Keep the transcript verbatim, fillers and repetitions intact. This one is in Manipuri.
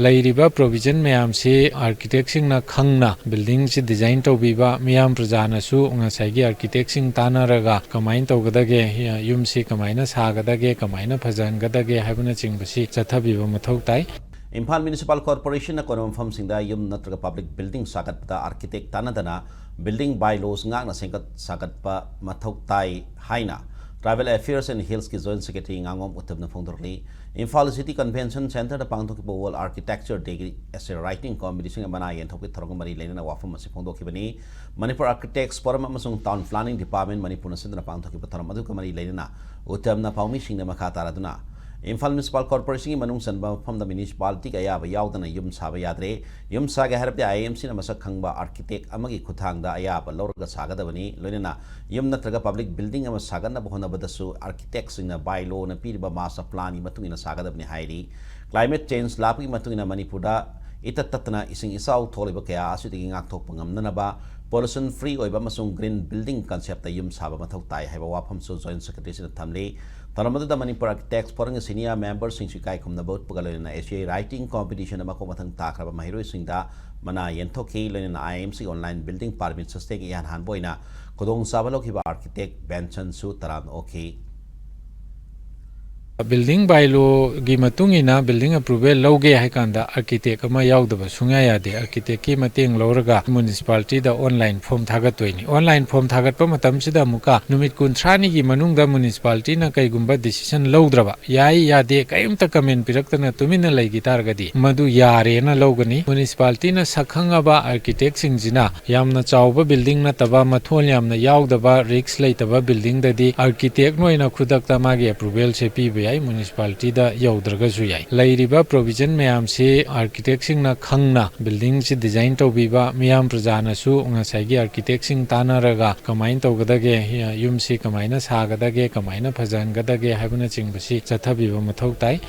ꯂꯩꯔꯤꯕ provision ꯃꯌꯥꯝꯁꯤ architectꯁꯤꯡꯅ ꯈꯪꯅ buildingꯁꯤ design ꯇꯧꯕꯤꯕ, ꯃꯤꯌꯥꯝ ꯄ꯭ꯔꯖꯥꯅꯁꯨ ꯉꯁꯥꯏꯒꯤ architectꯁꯤꯡ ꯇꯥꯟꯅꯔꯒ ꯀꯃꯥꯏꯅ ꯇꯧꯒꯗꯒꯦ, ꯌꯨꯝꯁꯤ ꯀꯃꯥꯏꯅ ꯁꯥꯒꯗꯒꯦ, ꯀꯃꯥꯏꯅ ꯐꯖꯍꯟꯒꯗꯒꯦ ꯍꯥꯏꯕꯅꯆꯤꯡꯕꯁꯤ ꯆꯠꯊꯕꯤꯕ ꯃꯊꯧ ꯇꯥꯏ꯫ ꯏꯝꯐꯥꯜ Municipal Corporationꯅ ꯀꯣꯟꯕ ꯃꯐꯝꯁꯤꯡꯗ ꯌꯨꯝ ꯅꯠꯇ꯭ꯔꯒ public building ꯁꯥꯒꯠꯄꯗ architect ꯇꯥꯟꯅꯗꯅ building bylawsꯉꯥꯛꯅ ꯁꯦꯝꯒꯠ ꯁꯥꯒꯠꯄ ꯃꯊꯧ ꯇꯥꯏ ꯍꯥꯏꯅ Tribal Affairs and Hillsꯀꯤ Joint Secretary ꯉꯥꯉꯣꯝ ꯎꯇꯝꯅ ꯐꯣꯡꯗꯣꯔꯛꯂꯤ꯫ Imphal City Convention Centreꯗ ꯄꯥꯡꯊꯣꯛꯈꯤꯕ World Architecture Dayꯒꯤ essay writing competitionꯒꯤ ꯃꯅꯥ ꯌꯦꯟꯊꯣꯛꯄꯒꯤ ꯊꯧꯔꯝꯒ ꯃꯔꯤ ꯂꯩꯅꯅ ꯋꯥꯐꯝ ꯑꯁꯤ ꯐꯣꯡꯗꯣꯛꯈꯤꯕꯅꯤ꯫ Manipur Architects Forum ꯑꯃꯁꯨꯡ Town Planning Department ꯃꯅꯤꯄꯨꯔꯅ ꯁꯤꯟꯗꯨꯅ ꯄꯥꯡꯊꯣꯛꯈꯤꯕ ꯊꯧꯔꯝ ꯑꯗꯨꯒ ꯃꯔꯤ ꯂꯩꯅꯅ ꯎꯇꯝꯅ ꯄꯥꯎꯃꯤꯁꯤꯡꯗ ꯃꯈꯥ ꯇꯥꯔꯗꯨꯅ ꯏꯝꯐꯥꯜ Municipal Corporationꯒꯤ ꯃꯅꯨꯡ ꯆꯟꯕ ꯃꯐꯝꯗ municipalityꯒꯤ ꯑꯌꯥꯕ ꯌꯥꯎꯗꯅ ꯌꯨꯝ ꯁꯥꯕ ꯌꯥꯗ꯭ꯔꯦ꯫ ꯌꯨꯝ ꯁꯥꯒꯦ ꯍꯥꯏꯔꯕꯗꯤ IMCꯅ ꯃꯁꯛ ꯈꯪꯕ architect ꯑꯃꯒꯤ ꯈꯨꯠꯊꯥꯡꯗ ꯑꯌꯥꯕ ꯂꯧꯔꯒ ꯁꯥꯒꯗꯕꯅꯤ꯫ ꯂꯣꯏꯅꯅ ꯌꯨꯝ ꯅꯠꯇ꯭ꯔꯒ public building ꯑꯃ ꯁꯥꯒꯠꯅꯕ ꯍꯣꯠꯅꯕꯗꯁꯨ architectꯁꯤꯡꯅ bylawꯅ ꯄꯤꯔꯤꯕ master planꯒꯤ ꯃꯇꯨꯡ ꯏꯟꯅ ꯁꯥꯒꯗꯕꯅꯤ ꯍꯥꯏꯔꯤ꯫ Climate change ꯂꯥꯛꯄꯒꯤ ꯃꯇꯨꯡ ꯏꯟꯅ ꯃꯅꯤꯄꯨꯔꯗ ꯏꯇꯠ ꯇꯠꯇꯅ ꯏꯁꯤꯡ ꯏꯆꯥꯎ ꯊꯣꯛꯂꯤꯕ ꯀꯌꯥ ꯑꯁꯤꯗꯒꯤ ꯉꯥꯛꯊꯣꯛꯄ ꯉꯝꯅꯅꯕ pollution free ꯑꯣꯏꯕ ꯑꯃꯁꯨꯡ green building conceptꯇ ꯌꯨꯝ ꯁꯥꯕ ꯃꯊꯧ ꯇꯥꯏ ꯍꯥꯏꯕ ꯋꯥꯐꯝꯁꯨ Joint Secretaryꯁꯤꯅ ꯊꯝꯂꯤ꯫ ꯊꯧꯔꯝ ꯑꯗꯨꯗ Manipur Architects Forumꯒꯤ senior memberꯁꯤꯡꯁꯨ ꯏꯀꯥꯏ ꯈꯨꯝꯅꯕ ꯎꯠꯄꯒ ꯂꯣꯏꯅꯅ essay writing competition ꯃꯀꯣꯛ ꯃꯊꯪ ꯇꯥꯈ꯭ꯔꯕ ꯃꯍꯩꯔꯣꯏꯁꯤꯡꯗ ꯃꯅꯥ ꯌꯦꯟꯊꯣꯛꯈꯤ꯫ ꯂꯣꯏꯅꯅ IMCꯒꯤ online building permit systemꯒꯤ ꯏꯍꯥꯟ ꯍꯥꯟꯕ ꯑꯣꯏꯅ ꯈꯨꯗꯣꯡꯆꯥꯕ ꯂꯧꯈꯤꯕ architect Bensonꯁꯨ ꯇꯔꯥꯝꯅ ꯑꯣꯛꯈꯤ꯫ Building bylawꯒꯤ ꯃꯇꯨꯡ ꯏꯟꯅ building approval ꯂꯧꯒꯦ ꯍꯥꯏ ꯀꯥꯟꯗ architect ꯑꯃ ꯌꯥꯎꯗꯕ ꯁꯨꯡꯌꯥ ꯌꯥꯗꯦ꯫ Architectꯀꯤ ꯃꯇꯦꯡ ꯂꯧꯔꯒ municipalityꯗ online form ꯊꯥꯒꯠꯇꯣꯏꯅꯤ꯫ Online form ꯊꯥꯒꯠꯄ ꯃꯇꯝꯁꯤꯗ ꯑꯃꯨꯛꯀ ꯅꯨꯃꯤꯠ ꯀꯨꯟꯊ꯭ꯔꯥꯅꯤꯒꯤ ꯃꯅꯨꯡꯗ municipalityꯅ ꯀꯩꯒꯨꯝꯕ decision ꯂꯧꯗ꯭ꯔꯕ, ꯌꯥꯏ ꯌꯥꯗꯦ ꯀꯔꯤꯝꯇ comment ꯄꯤꯔꯛꯇꯅ ꯇꯨꯃꯤꯟꯅ ꯂꯩꯈꯤ ꯇꯥꯔꯒꯗꯤ ꯃꯗꯨ ꯌꯥꯔꯦꯅ ꯂꯧꯒꯅꯤ꯫ Municipalityꯅ ꯁꯛꯈꯪꯉꯕ architectꯁꯤꯡꯁꯤꯅ ꯌꯥꯝꯅ ꯆꯥꯎꯕ building ꯅꯠꯇꯕ, ꯃꯊꯣꯟ ꯌꯥꯝꯅ ꯌꯥꯎꯗꯕ, risk ꯂꯩꯇꯕ buildingꯗꯗꯤ architectꯅ ꯑꯣꯏꯅ ꯈꯨꯗꯛꯇ ꯃꯥꯒꯤ approvalꯁꯦ ꯄꯤꯕ ꯌꯥꯏ, municipalityꯗ ꯌꯧꯗ꯭ꯔꯒꯁꯨ ꯌꯥꯏ꯫ ꯂꯩꯔꯤꯕ provision ꯃꯌꯥꯝꯁꯤ architectꯁꯤꯡꯅ ꯈꯪꯅ buildingꯁꯤ design ꯇꯧꯕꯤꯕ, ꯃꯤꯌꯥꯝ ꯄ꯭ꯔꯖꯥꯅꯁꯨ ꯉꯁꯥꯏꯒꯤ architectꯁꯤꯡ ꯇꯥꯟꯅꯔꯒ ꯀꯃꯥꯏꯅ ꯇꯧꯒꯗꯒꯦ, ꯌꯨꯝꯁꯤ ꯀꯃꯥꯏꯅ ꯁꯥꯒꯗꯒꯦ, ꯀꯃꯥꯏꯅ ꯐꯖꯍꯟꯒꯗꯒꯦ ꯍꯥꯏꯕꯅꯆꯤꯡꯕꯁꯤ ꯆꯠꯊꯕꯤꯕ ꯃꯊꯧ ꯇꯥꯏ꯫